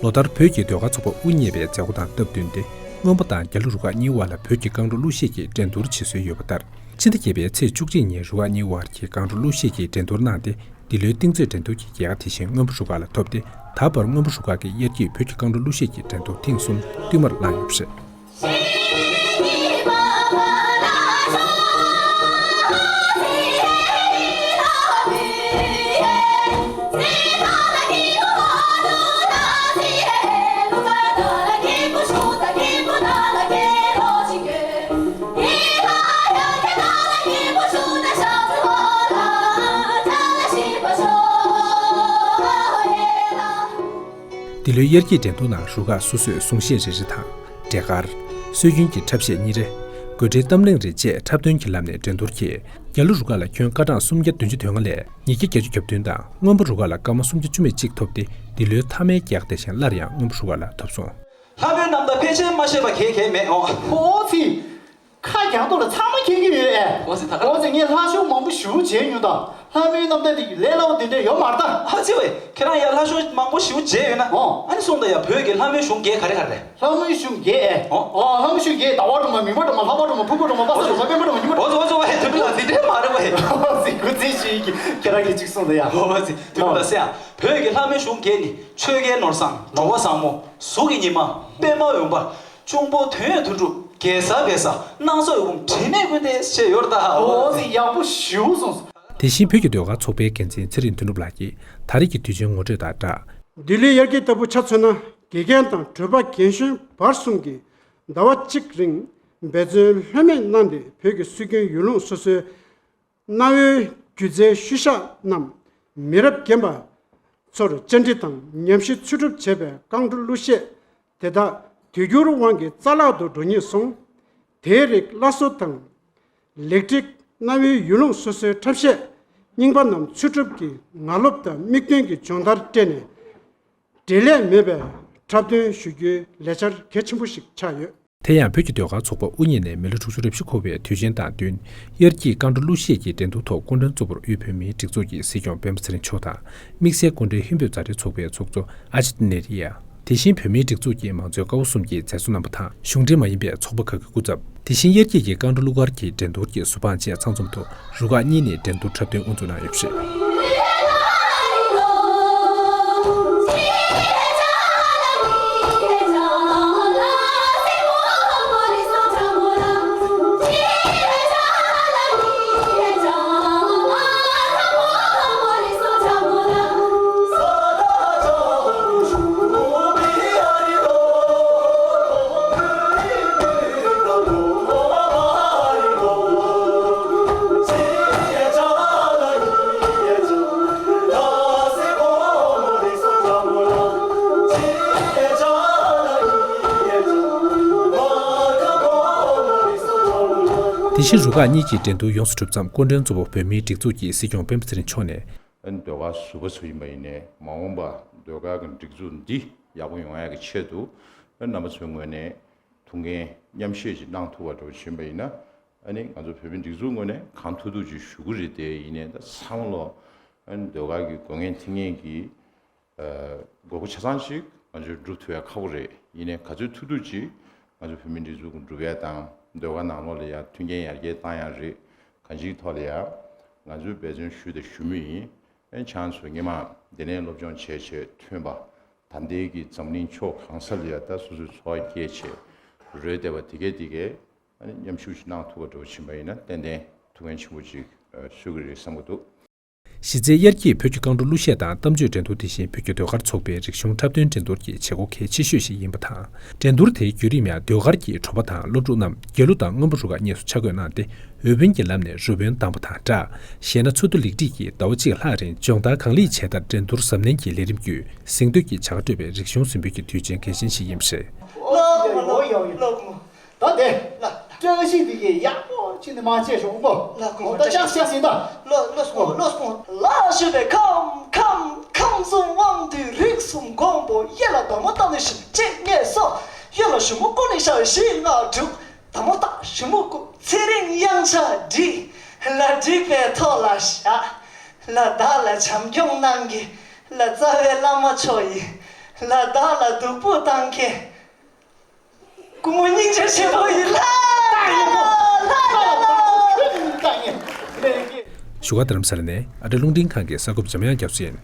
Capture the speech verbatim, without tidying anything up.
ལོ་ལྟར་བོད་ཀྱི་ཟློས་གར་ཚོགས་པ་དབུ་བརྙེས་པའི་མཛད་སྒོ་དང་སྟབས་བསྟུན་ཏེ། སྔོན་པོ་དང་རྒྱ་ལོ་རུ་ཁག་གཉིས་དབར་ལ་བོད་ཀྱི་རྐང་བྲོ་གླུ་གཞས་ཀྱི་འགྲན་བསྡུར་བྱེད་སྲོལ་ཡོད་པ་ལྟར། ཕྱི་ཟླ་བརྒྱད་པའི་ཚེས་བཅུ་གཅིག་ཉིན་རུ་ཁག་གཉིས་དབར་གྱི་རྐང་བྲོ་གླུ་གཞས་ཀྱི་འགྲན་བསྡུར་གནང་སྟེ། འདི་ལོའི་གཏིང་མཛོད་འགྲན་བསྡུར་གྱི་རྒྱལ་ཁ་དེ་བཞིན་སྔོན་པོ་རུ་ཁག་ལ་ཐོབ་སྟེ། ད་བར་སྔོན་པོ་རུ་ཁག་གིས་དབྱར་སྐྱིད་བོད་ཀྱི་རྐང་བྲོ་གླུ་གཞས་ཀྱི་འགྲན་བསྡུར་ཐེངས་གསུམ་བསྟུད་མར་བླངས་ཡོད་པ་རེད། འདི་ལོའི་དབྱར་སྐྱིད་འགྲན་བསྡུར་ནང་རུ་ཁག་སོ་སོས་གཟུངས་གཞས་རེ་རེ་དང་། འབྲས་དཀར། སྲོལ་རྒྱུན་གྱི་འཁྲབ་གཞས་གཉིས་རེ། དགོད་བྲོའི་གཏམ་གླེང་རེ་བཅས་འཁྲབ་སྟོན་གྱི་ལམ་ནས་འགྲན་བསྡུར་གྱིས། རྒྱ་ལོ་རུ་ཁག་ལ་ཁྱོན་སྐར་གྲངས་སུམ་བརྒྱ་བདུན་ཅུ་དོན་ལྔ་ལས་ཉིས་བརྒྱ་བརྒྱད་ཅུ་གྱ་བདུན་དང་སྔོན་པོ་རུ་ཁག་ལ་སྐར་མ་སུམ་བརྒྱ་བཅུ་མེད་གཅིག་ཐོབ་སྟེ། འདི་ལོའི་མཐའ་མའི་རྒྱལ་ཁ་དེ་བཞིན་སླར་ཡང་སྔོན་པོ་རུ་ཁག་ལ་ཐོབ་སོང་། ལྷ་མོའི་རྣམ་ཐར་ཕལ་ཆེར་མ་ཤེས་པ་གང་ཡང་མེད་འོང་། ཨོ་ཙི། ཁ་རྒྱག་ཐོག་ལ་ཚང་མ་མཁྱེན་གྱི་ཡོད་ཨེ། ཨོ་ཙི་ད་ག་ཨོ་ཙི་ངས་ལྷ་ཤོག་མང་པོ་ཞེ་པོ་མཇལ་མྱོང་དང་། ལྷ་མོའི་རྣམ་ཐར་དེ་ལས་སླ་བོ་དེ་འདྲ་ཡོད་མ་རེད་ད། ཨ་ཙི་བས། ཁྱེད་རང་ཡ་ལྷ་ཤོག་མང་པོ་ཞེ་པོ་མཇལ་ཡོད་ན། ཨོ། ཨ་ནི་གསུངས་དང་ཡ། བོད་ཀྱི་ལྷ་མོའི་གཞུང་བརྒྱད་ག་རེ་ག་རེ་རེད། ལྷ་མོའི་གཞུང་བརྒྱད་ཨེ། ཨོ། ཨོ་ལྷ་མོའི་གཞུང་བརྒྱད། ཟླ་བ་སྒྲོལ་མ། མིག་དམར་སྒྲོལ་མ། ལྷག་པ་སྒྲོལ་མ། ཕུར་བུ་སྒྲོལ་མ། དཔལ་བཟང་སྒྲོལ་མ། པད་མ་སྒྲོལ་མ། སྙིགས་མ། ཨོ་ཙི་ཨོ་ཙི་ཨོ་ཙི། དེ་འདྲ་ལ་འདི་འདྲའི་མ་རེད་བས། ཨོ་ཙི་དགུ་རྩིས་ཤིག་ཁྱེད་རང་གིས་གཅིག་གསུངས་དང་ཡ། ཨོ་ཙི་དེ་འདྲ་ལ་སེ་ཡ། བོད་ཀྱི་ལྷ་མོའི་གཞུང་བརྒྱད་ནི། ཆོས་རྒྱལ་ནོར་བཟང་། འགྲོ་བ་བཟང་མོ། གཟུགས་ཀྱི་ཉི་མ། པད་མ་འོད་འབར། འབྱུང་པོ་དོན་ཡོད་དོན་གྲུབ། གེ་སར་བེ་སར། སྣང་ས་འོད་འབུམ། དྲི་མེད་ཀུན་ལྡན་ཞེས་ཡོད་རེད་ད། ཨོ་ཙི་ཡག་པོ་ཞེ་པོ་གསུངས་སོང་། དེ་བཞིན་བོད་ཀྱི་ཟློས་གར་ཚོགས་པའི་འགན་འཛིན་ཚེ་རིང་དོན་གྲུབ་ལགས་ཀྱིས་ད་རེས་ཀྱི་དུས་ཆེན་ངོ་སྤྲོད་དང་སྦྲགས། འདི་ལོའི་དབྱར་སྐྱིད་ལྟ་བུ་ཆ་མཚོན་ན། དགེ་རྒན་དང་གྲྭ་པ་རྒན་གཞོན་བར་གསུམ་གྱིས་ཟླ་བ་གཅིག་རིང་འབད་བརྩོན་ལྷོད་མེད་གནང་སྟེ། བོད་ཀྱི་སྲོལ་རྒྱུན་ཡུལ་ལུང་སོ་སོའི་གནའ་བོའི་སྒྱུ་རྩལ་ཤུལ་བཞག་རྣམས་མི་རབས་རྒན་པ་ཚོར་བཅར་འདྲི་དང་ཉམས་ཞིབ་འཚོལ་སྒྲུབ་བྱས་པའི་རྐང་བྲོ་གླུ་གཞས་དེ་དག་དུས་འགྱུར་དབང་གིས་རྩ་བརླག་ཏུ་འགྲོ་ཉེན་སོང་། དེའི་རིགས་སླར་གསོ་དང་། ལེགས་སྒྲིག། གནའ་བོའི་ཡུལ་ལུང་སོ་སོའི་འཁྲབ་གཞས་རྙིང་པ་རྣམས་འཚོལ་སྒྲུབ་ཀྱིས་ངར་རླབས་དང་དམིགས་དོན་གྱི་སྦྱོང་བརྡར་སྤྲད་ནས། འབྲེལ་ལས་མེད་པའི་འཁྲབ་སྟོན་ཞུ་རྒྱུའི་ལས་འཆར་གལ་ཆེན་པོ་ཞིག་ཆགས་ཡོད། དེ་ཡང་བོད་ཀྱི་ཟློས་གར་ཚོགས་པ་དབུ་བརྙེས་ནས་མི་ལོ་དྲུག་ཅུ་རེ་བཞི་འཁོར་བའི་དུས་ཆེན་དང་བསྟུན། དབྱར་སྐྱིད་རྐང་བྲོ་གླུ་གཞས་ཀྱི་འགྲན་བསྡུར་ཐོག་སྐུ་མགྲོན་གཙོ་བོར་དབུས་བོད་མིའི་སྒྲིག་འཛུགས་ཀྱི་སྲིད་སྐྱོང་སྤེན་པ་ཚེ་རིང་མཆོག་དང་། དམིགས་བསལ་སྐུ་མགྲོན་ཧིན་བོད་མཛའ་འབྲེལ་ཚོགས་པའི་ཚོགས་གཙོ་ཨ་ཇིད་ནེ་རི་ཡ། དེ་བཞིན་བོད་མིའི་སྒྲིག་འཛུགས་ཀྱི་མང་གཙོའི་ཀ་བ་གསུམ་གྱི་མཛད་གཙོ་རྣམ་པ་དང་། གཞུང་འབྲེལ་མ་ཡིན་པའི་ཚོགས་པ་ཁག་གི་སྐུ་ཚབ། དེ་བཞིན་དབྱར་སྐྱིད་ཀྱི་རྐང་བྲོ་གླུ་གར་གྱི་འགྲན་བསྡུར་གྱི་ཟུར་དཔང་བཅས་ཚང་འཛོམས་ཐོག་རུ་ཁག་གཉིས་ནས་འགྲན་བསྡུར་འཁྲབ་སྟོན་དབུ་འཛུགས་གནང་ཡོད་པ་རེད། དེ་བཞིན་རུ་ཁག་གཉིས་ཀྱི་འགྲན་བསྡུར་ཡོངས་སུ་གྲུབ་མཚམས་སྐུ་མགྲོན་གཙོ་བོ་བོད་མིའི་སྒྲིག་འཛུགས་ཀྱི་སྲིད་སྐྱོང་སྤེན་པ་ཚེ་རིང་མཆོག་ནས། ཨ་ནི་ཟློས་གར་ཟུར་པ་ཚོ་ཡིན་པ་ཡིན་ནའི་མ་འོངས་པ་ཟློས་གར་གྱི་སྒྲིག་འཛུགས་འདི་ཡག་པོ་ཡོང་ཡག་གི་ཆེད་དུ། ཨ་ནི་རྣམ་པ་ཚོའི་ངོས་ནས་ཐུགས་འགན་མཉམ་བཞེས་ཅིག་གནང་ཐུབ་པ་འདྲ་བོ་ཕྱིན་པ་ཡིན་ན། ཨ་ནི་ང་ཚོ་བོད་མིའི་སྒྲིག་འཛུགས་ངོས་ནས་གང་ཐུབ་ཐུབ་ཅིག་ཞུ་གི་རེད་དེ། ཡིན་ནའི་ད་ཚང་མ་ལོ། ཨ་ནི་ཟློས་གར་གྱི་དགོས་ངེས་མཐུན་ངེས་ཀྱི་ཨ་དགོས་མཁོ་ཆ་ཚང་ཞིག་ང་ཚོས་སྒྲུབ་ཐུབ་ཡ་ཁག་པོ་རེད། ཡིན་ནའི་ག་ཚོད་ཐུབ་ཐུབ་ཅིག་ང་ཚོ་བོད་མིའི་སྒྲིག་འཛུགས་ཀྱིས་སྒྲུབ་ཡ་དང་། ཟློས་གར་ནང་ལོགས་ལ་ཡ་མཐུན་རྐྱེན་ཡར་རྒྱས་བཏང་ཡ་རེད། གང་ཅིའི་ཐོག་ལ་ཡ་ང་ཚོས་འབད་བརྩོན་ཞུས་དང་ཞུ་མུས་ཡིན། ཨ་ནི་ཁྱེད་རང་ཚོ་སྔོན་མ་འདི་ནས་སློབ་སྦྱོང་བྱས་བྱས་ཐོན་པ། ད་ལྟའི་གི་འཛམ་གླིང་ཕྱོགས་གང་ས་ལ་ཡ་ད་སོ་སོའི་འཚོ་བ་སྐྱེལ་བྱས་རོལ་བསྡད་པ་དེ་གས་དེ་གས། ཨ་ནི་མཉམ་ཞུགས་ཤིག་གནང་ཐུབ་པ་འདྲ་བོ་ཕྱིན་པ་ཡིན་ན་ཏན་ཏན་ཐུགས་འགན་ཆེན་པོ་ཅིག་གསོས་ཀྱི་རེད་བསམ་གྱི་འདུག། གཞི་རྩའི་དབྱར་སྐྱིད་བོད་ཀྱི་རྐང་བྲོ་གླུ་གཞས་དང་གཏམ་བརྗོད་འགྲན་བསྡུར་དེ་བཞིན་བོད་ཀྱི་ཟློས་གར་ཚོགས་པའི་རིག་གཞུང་འཁྲབ་སྟོན་འགྲན་བསྡུར་གྱི་བྱེད་སྒོ་གལ་ཆེ་ཤོས་ཤིག་ཡིན་པ་དང་། འགྲན་བསྡུར་དེའི་བརྒྱུད་རིམ་ཡང་ཟློས་གར་གྱི་དྲོ་པ་དང་སློབ་ཕྲུག་རྣམས་རྒྱ་གླུ་དང་སྔོན་པོ་རུ་ཁག་གཉིས་སུ་ཆ་བགོས་གནང་སྟེ། འོས་འཕེན་གྱི་ལམ་ནས་རུ་དཔོན་བདམས་པ་དང་སྦྲགས། གཞས་སྣ་ཚོགས་འདུ་ལེགས་སྒྲིག་གིས་ཟླ་བ་གཅིག་ལྷག་རིང་སྦྱོང་བརྡར་གང་ལེགས་བྱས་མཐར་འགྲན་བསྡུར་གཟབ་ནན་གྱི་ལས་རིམ་བརྒྱུད་གཟེངས་བསྟོད་ཀྱི་བྱ་དགའ་སྤྲོད་པའི་རིག་གཞུང་ཟིན་འབུལ་གྱི་དུས་ཆེན་གལ་ཆེན་ཞིག་ཡིན་པ་རེད། ལགས་མོ་ལགས་མོ་ལགས་མོ། ད་དེ་ལ་བཀྲ་ཤིས་བདེ་སྐྱིད་ཡག་པོ་ཅིག་ནས་མ་བྱས་ཤོག་པོ། ལགས་གོང་མ། ད་ཅག་ཅག་ཟིན་ད། ལོ་ལོ་སོང་ལོ་སོང་། ལ་ཞུ་བའི་ཁམས་ཁམས་ཁམས་གསུམ་དབང་འདུས་རིགས་གསུམ་མགོན་པོ། གཡས་ལ་དར་མོ་བཏགས་ནས་བཞི་གཅིག་གཉིས་གསུམ། གཡོན་ལ་ཞུ་མོ་བསྐོར་ནས་ཤར་བའི་བཞི་ལྔ་དྲུག། དར་མོ་བཏགས་ཞུ་མོ་བསྐོར། ཚེ་རིང་དབྱངས་འཆར་བསྒྲིགས། ལ་བསྒྲིགས་པའི་ཐོག་ལ་བཞག། ལ་བདག་ལ་བྱམས་སྐྱོང་གནང་གི། ལ་རྩ་བའི་བླ་མ་མཆོག་ཡིན། ལ་དྭགས་ལ་སྡུག་པོ་བཏང་མཁན། སྐུ་ངོ་སྙིང་རྗེ་ཆེན་པོ་ཡིན་ལ། བཞུགས་སྒར་རྡ་རམ་ས་ལ་ནས་ཨ་བྲ་རླུང་འཕྲིན་ཁང་གི་གསར་འགོད་པ་འཇམ་དབྱངས་རྒྱ་མཚོ་ཡིན།